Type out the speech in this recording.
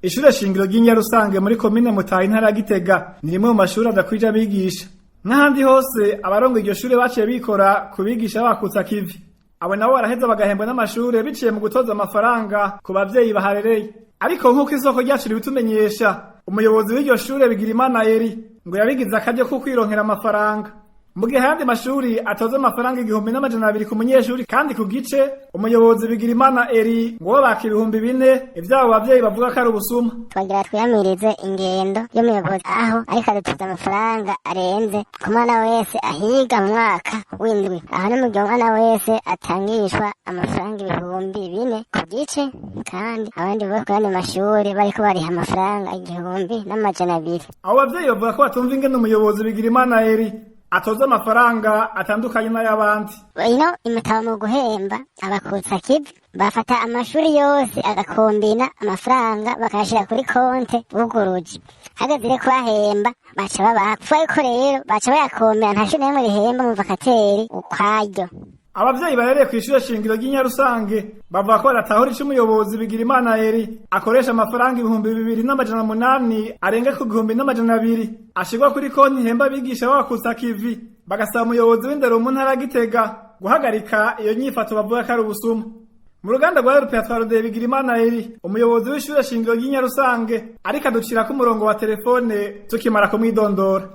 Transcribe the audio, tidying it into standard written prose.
Ishure shingiro ry'Inyarusange muri komine Mutaho, intara ya Gitega, ni rimwe mu mashuri adakwije abigisha. N'ahandi hose abarongoye iryo shure baciye bikora ku bigisha bakutsa kivi. Abo nabo baraheza bagahembwa n'amashure biciye mu gutoza amafaranga ku bavyeyi baharereye. Ariko nk'uko isoko ryacu ribitumenyesha, umuyobozi w'iryo shure Bigirimana Eri ngo yabigize akaryo ko kwironkera amafaranga. Mu gihe ayandi mashuri atoza amafaranga 1200 ku munyeshuri kandi ku gice, umuyobozi Bigirimana Eri ngo bo baka 4000, ivyabo bavyeyi bavuga ko ari ubusuma. Twagira twiyamirize ingendo y'umuyobozi aho ariko adutoza amafaranga arenze ku mwana wese ahiga mu mwaka w'indwi. Aho ni mu gihe umwana wese atangishwa amafaranga 4000 ku gice, kandi abandi bo ku yandi mashuri bariko bariha amafaranga 1200. Abo bavyeyi bavuga ko batumva ingene umuyobozi Bigirimana Eri atoza amafaranga atandukanye n'ay'abandi. Ino imutaba mu guhemba abakutsa kivi bafata amashuri yose agakombina amafaranga bakayashira kuri konte buguruje, hageze rero kubahemba baca babaha. Kuva yuko rero baca bayakombina, nta shuri na rimwe rihemba mu vakateri ukwaryo. Abavyeyi barereye kw'ishure shingiro ry'Inyarusange bavuga ko badatahura ico umuyobozi Bigirimana Eri akoresha amafaranga 2800 arenga ku 1200 ashirwa kuri konti ihemba abigisha b'abakutsa kivi, bagasaba umuyobozi w'indero mu ntara ya Gitega guhagarika iyo nyifato bavuga ko ari ubusuma. Mu ruganda rwa Rupea twarondeye Bigirimana Eri, umuyobozi w'ishure shingiro ry'Inyarusange, ariko aducirako umurongo wa telefone tukimara kumwidondora.